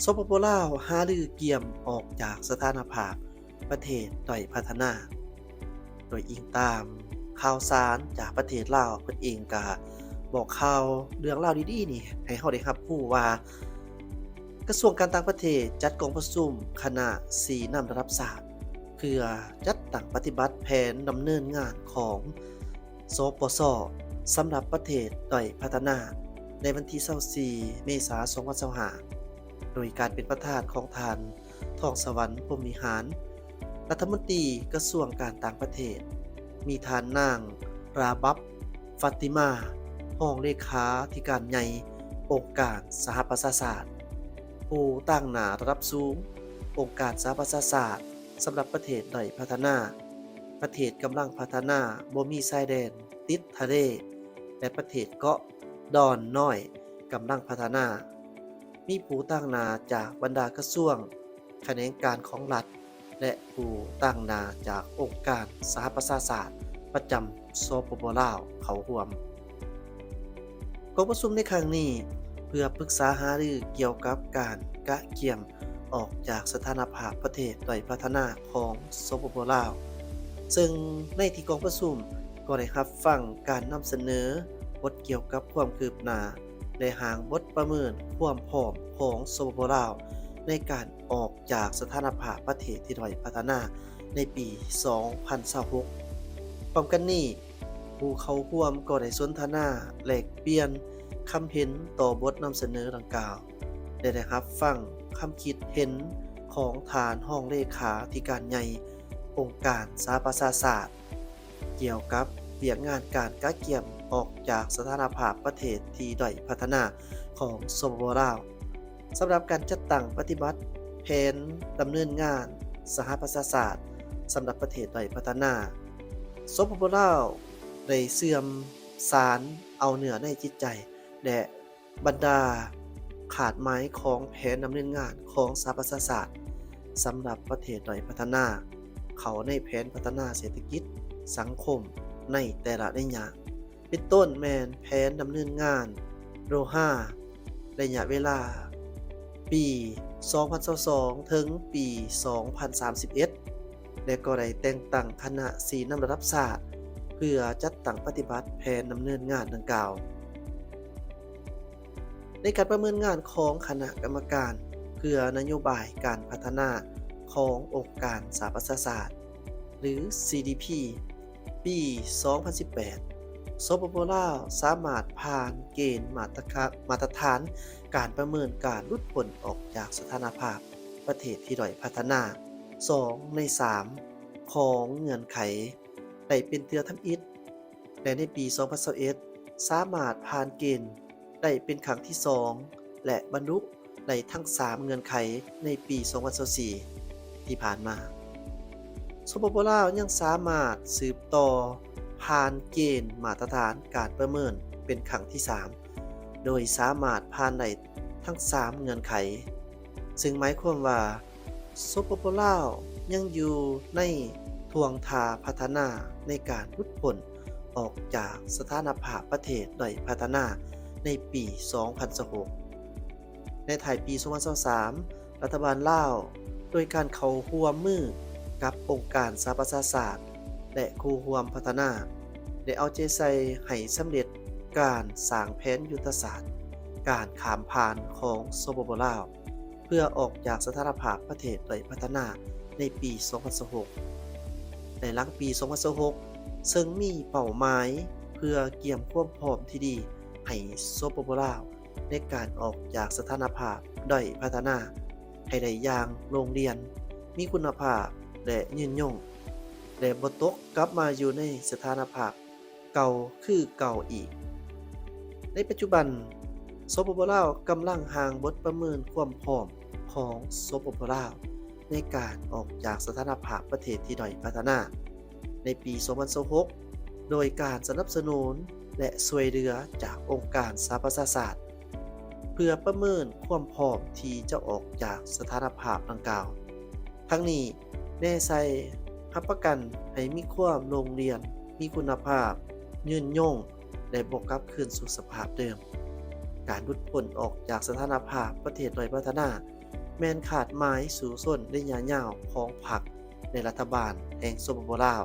ສປປ ລາວ ຫາລືກຽມອອກຈາກສະຖານະພາບປະເທດດ້ອຍພັດທະນາ. ໂດຍອີງຕາມຂ່າວສານຈາກປະເທດລາວ, ເພິ່ນເອງກະບອກຂ່າວເລື່ອງລາວດີໆນີ້ໃຫ້ເຮົາໄດ້ຮັບຮູ້ວ່າ ກະຊວງການຕ່າງປະເທດຈັດກອງປະຊຸມຄະນະຊີ້ນຳລະດັບຊາດ ເພື່ອຈັດຕັ້ງປະຕິບັດແຜນດຳເນີນງານຂອງ ສປຊ ສຳລັບປະເທດດ້ອຍພັດທະນາ ໃນວັນທີຊາວສີ່ ເມສາ ສອງພັນຊາວຫ້າ ໂດຍການເປັນປະທານຂອງທ່ານ ທອງສະຫວັນ ພົມວິຫານ ລັດຖະມົນຕີກະຊວງການຕ່າງປະເທດ, ມີທ່ານນາງ ຣາບັບ ຟາຕິມາ ຮອງເລຂາທິການໃຫຍ່ອົງການສະຫະປະຊາຊາດ, ຜູ້ຕາງໜ້າລະດັບສູງອົງການສະຫະປະຊາຊາດສຳລັບປະເທດດ້ອຍພັດທະນາ, ປະເທດກຳລັງພັດທະນາບໍ່ມີຊາຍແດນຕິດທະເລ ແລະ ປະເທດເກາະດອນນ້ອຍກຳລັງພັດທະນາ. ມີຜູ້ຕາງໜ້າຈາກບັນດາກະຊວງ, ຂະແໜງການຂອງລັດ ແລະ ຜູ້ຕາງໜ້າຈາກອົງການສະຫະປະຊາຊາດປະຈຳ ສປປ ລາວ ເຂົ້າຮ່ວມ. ກອງປະຊຸມໃນຄັ້ງນີ້ ເພື່ອປຶກສາຫາລືກ່ຽວກັບການກະກຽມອອກຈາກສະຖານະພາບປະເທດດ້ອຍພັດທະນາຂອງ ສປປ ລາວ, ເຊິ່ງໃນທີ່ກອງປະຊຸມກໍໄດ້ຮັບຟັງການນຳສະເໜີບົດກ່ຽວກັບຄວາມຄືບໜ້າ ແລະ ຮ່າງບົດປະເມີນຄວາມພ້ອມຂອງ ສປປ ລາວ ໃນການອອກຈາກສະຖານະພາບປະເທດທີ່ດ້ອຍພັດທະນາໃນປີສອງພັນຊາວຫົກ. ພ້ອມກັນນີ້, ຜູ້ເຂົ້າຮ່ວມກໍໄດ້ສົນທະນາແລກປ່ຽນຄຳເຫັນຕໍ່ບົດນຳສະເໜີດັ່ງກ່າວ ແລະ ໄດ້ຮັບຟັງຄຳຄິດເຫັນຂອງທ່ານຮອງເລຂາທິການໃຫຍ່ອົງການສະຫະປະຊາຊາດ ກ່ຽວກັບວຽກງານການກະກຽມອອກຈາກສະຖານະພາບປະເທດທີ່ດ້ອຍພັດທະນາຂອງ ສປປ ລາວ ສຳລັບການຈັດຕັ້ງປະຕິບັດແຜນດຳເນີນງານສະຫະປະຊາຊາດສຳລັບປະເທດດ້ອຍພັດທະນາ. ສປປ ລາວ ໄດ້ເຊື່ອມສານເອົາເນື້ອໃນຈິດໃຈ ແລະ ບັນດາຄາດໝາຍຂອງແຜນດຳເນີນງານຂອງສະຫະປະຊາຊາດສຳລັບປະເທດດ້ອຍພັດທະນາ ເຂົ້າໃນແຜນພັດທະນາເສດຖະກິດສັງຄົມໃນແຕ່ລະໄລຍະ, ເປັນຕົ້ນແມ່ນແຜນດຳເນີນງານໂດຮາ ໄລຍະເວລາປີສອງພັນຊາວສອງ ເຖິງປີສອງພັນສາມສິບເອັດ ແລະ ກໍໄດ້ແຕ່ງຕັ້ງຄະນະຊີ້ນຳລະດັບຊາດ ເພື່ອຈັດຕັ້ງປະຕິບັດແຜນດຳເນີນງານດັ່ງກ່າວ. ໃນການປະເມີນງານຂອງຄະນະກຳມະການເພື່ອນະໂຍບາຍການພັດທະນາຂອງອົງການສະຫະປະຊາຊາດ ຫຼື ຊີດີພີ ປີສອງພັນສິບແປດ ສປປ ລາວ ສາມາດຜ່ານເກນມາດຕະກະ ມາດຕະຖານການປະເມີນການຫຼຸດພົ້ນອອກຈາກສະຖານະພາບປະເທດທີ່ດ້ອຍພັດທະນາ ສອງໃນສາມຂອງເງື່ອນໄຂໄດ້ເປັນເທື່ອທຳອິດ ແລະ ໃນປີສອງພັນຊາວເອັດ ສາມາດຜ່ານເກນໄດ້ເປັນຄັ້ງທີສອງ ແລະ ບັນລຸໄດ້ທັງສາມເງື່ອນໄຂໃນປີສອງພັນຊາວສີ່ທີ່ຜ່ານມາ. ສປປ ລາວ ຍັງສາມາດສືບຕໍ່ຜ່ານເກນມາດຕະຖານການປະເມີນເປັນຄັ້ງທີສາມ ໂດຍສາມາດຜ່ານໄດ້ທັງສາມເງື່ອນໄຂ, ເຊິ່ງໝາຍຄວາມວ່າ ສປປ ລາວ ຍັງຢູ່ໃນທ່ວງທ່າພັດທະນາໃນການຫຼຸດພົ້ນອອກຈາກສະຖານະພາບປະເທດດ້ອຍພັດທະນາໃນປີສອງພັນຊາວຫົກ. ໃນທ້າຍປີສອງພັນຊາວສາມ ລັດຖະບານລາວ ໂດຍການເຂົ້າຮ່ວມມືກັບອົງການສະຫະປະຊາຊາດ ແລະ ຄູ່ຮ່ວມພັດທະນາ ໄດ້ເອົາໃຈໃສ່ໃຫ້ສຳເລັດການສ້າງແຜນຍຸດທະສາດການຂ້າມຜ່ານຂອງ ສປປ ລາວ ເພື່ອອອກຈາກສະຖານະພາບປະເທດດ້ອຍພັດທະນາໃນປີສອງພັນຊາວຫົກ ແລະ ຫຼັງປີສອງພັນຊາວຫົກ ເຊິ່ງມີເປົ້າໝາຍເພື່ອກຽມຄວາມພ້ອມທີ່ດີໃຫ້ ສປປ ລາວ ໃນການອອກຈາກສະຖານະພາບດ້ອຍພັດທະນາໃຫ້ໄດ້ຢ່າງໂລ່ງລຽນ, ມີຄຸນນະພາບ ແລະ ຍືນຍົງ ແລະ ບໍ່ຕົກກັບມາຢູ່ໃນສະຖານະພາບເກົ່າຄືເກົ່າອີກ. ໃນປັດຈຸບັນ, ສປປ ລາວ ກຳລັງຮ່າງບົດປະເມີນຄວາມພ້ອມຂອງ ສປປ ລາວ ໃນການອອກຈາກສະຖານະພາບປະເທດທີ່ດ້ອຍພັດທະນາໃນປີສອງພັນຊາວຫົກ ໂດຍການສະໜັບສະໜູນ ແລະ ຊ່ວຍເຫຼືອຈາກອົງການສະຫະປະຊາຊາດ ເພື່ອປະເມີນຄວາມພ້ອມທີ່ຈະອອກຈາກສະຖານະພາບດັ່ງກ່າວ. ທັງນີ້ ແນໃສ່ຮັບປະກັນໃຫ້ມີຄວາມໂລ່ງລຽນ, ມີຄຸນນະພາບ, ຍືນຍົງ ແລະ ບໍ່ກັບຄືນສູ່ສະພາບເດີມ. ການຫຼຸດພົ້ນອອກຈາກສະຖານະພາບປະເທດດ້ອຍພັດທະນາ ແມ່ນຄາດໝາຍສູ້ຊົນໄລຍະຍາວຂອງພັກ ແລະ ລັດຖະບານແຫ່ງ ສປປ ລາວ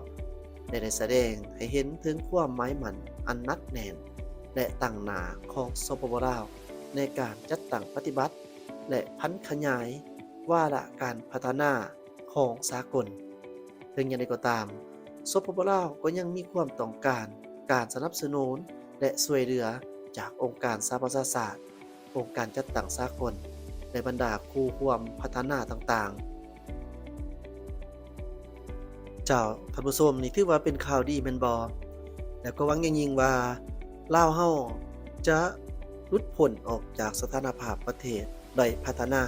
ແລະ ໄດ້ສະແດງໃຫ້ເຫັນເຖິງຄວາມໝາຍໝັ້ນອັນໜັກແໜ້ນ ແລະ ຕັ້ງໜ້າຂອງ ສປປ ລາວ ໃນການຈັດຕັ້ງປະຕິບັດ ແລະ ຜັນຂະຫຍາຍວາລະການພັດທະນາຂອງສາກົນ. ເຖິງຢ່າງໃດກໍຕາມ, ສປປ ລາວ ກໍຍັງມີຄວາມຕ້ອງການການສະໜັບສະໜູນ ແລະ ຊ່ວຍເຫຼືອຈາກອົງການສະຫະປະຊາຊາດ, ອົງການຈັດຕັ້ງສາກົນ ແລະ ບັນດາຄູ່ຮ່ວມພັດທະນາຕ່າງໆ. ເຈົ້າ, ທ່ານຜູ້ຊົມ, ນີ້ຖືວ່າເປັນຂ່າວດີແມ່ນບໍ່? ແລະ ກໍຫວັງຢ່າງຍິ່ງວ່າ ລາວເຮົາຈະຫຼຸດພົ້ນອອກຈາກສະຖານະພາບປະເທດດ້ອຍພັດທະນາ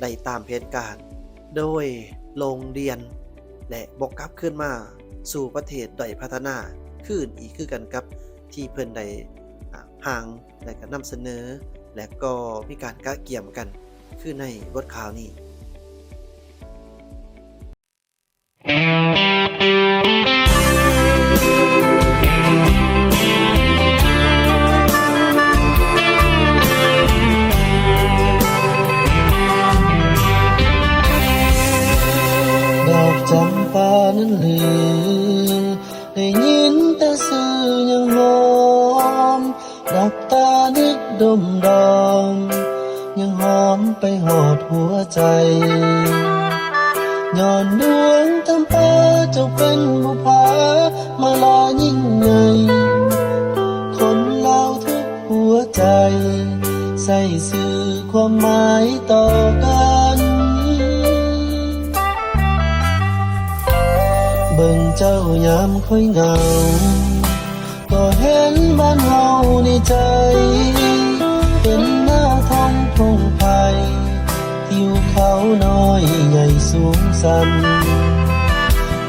ໄດ້ຕາມແຜນການ ໂດຍໂລ່ງດ່ຽນ ແລະ ບໍ່ກັບຄືນມາສູ່ປະເທດດ້ອຍພັດທະນາຄືນອີກຄືກັນກັບທີ່ເພິ່ນໄດ້ ອາ ຮ່າງ ແລະ ກໍນຳສະເໜີ ແລະ ກໍມີການກະກຽມກັນ ຄືໃນບົດຂ່າວນີ້. ດອກຈຳປານັ້ນຫຼື ໄດ້ຍິນແຕ່ຊື່ຍັງຫອມ ດັບຕານຶກດົມດອມ ຍັງຫອມໄປຮອດຫົວໃຈ ຍ້ອນດວງຈຳປາເຈົ້າເປັນບຸພາມາລາຍິ່ງໃຫຍ່ ຄົນລາວທຸກຫົວໃຈ ໃສ່ສື່ຄວາມໝາຍຕໍ່ກັນ ເບິ່ງເຈົ້າຍາມຂ້ອຍເຫງົາ ກໍເຫັນບ້ານເຮົາໃນໃຈ ເປັນໜ້າທອງພົງໄພ ທິວເຂົານ້ອຍໃຫຍ່ສູງຊັນ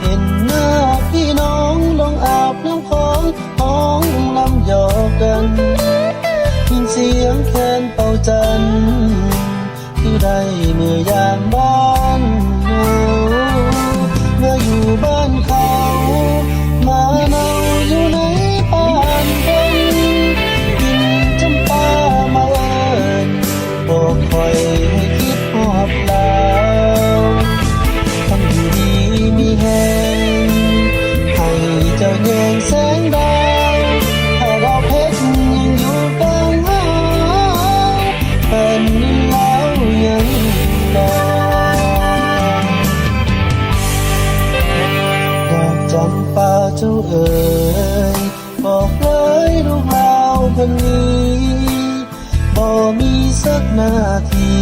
ເຫັນໜ້າພີ່ນ້ອງລົງອາບນ້ຳຂອງ ຮ້ອງລຳຫຍອກກັນ ຍິນສຽງແຄນເປົ່າຈັນ ຄືໄດ້ເມື່ອຍາມບ້ານເຮົາ ເມື່ອຢູ່ບ້ານເຂົາ ມາເນົ່າຢູ່ໃນປ່ານດົງ ກິ່ນຈຳປາມາເອີ້ນ ບອກຂ້ອຍໃຫ້ຄິດຮອດລາວ ຄັນຢູ່ດີມີແຮງ ໃຫ້ເຈົ້າແຍງແສງດາວ ຖ້າດາວເພັດຍັງຢູ່ກາງເຮົາ ແຜ່ນດິນລາວຍັງຫຼອກ ດອກຈຳປາເຈົ້າເອີຍ ບອກເລີຍລູກລາວຄົນນີ້ ບໍ່ມີສັກນາທີ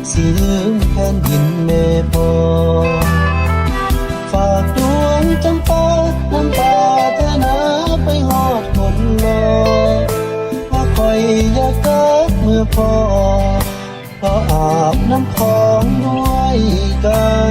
ຊິລືມແຜ່ນດິນແມ່ພໍ່ ຝາກດວງຈຳປາ ນຳປາຖະໜາໄປຮອດຄົນຫຼອກ ວ່າຂ້ອຍຢາກກັບເມືອພໍ ຂໍອາບນ້ຳຂອງດ້ວຍກັນ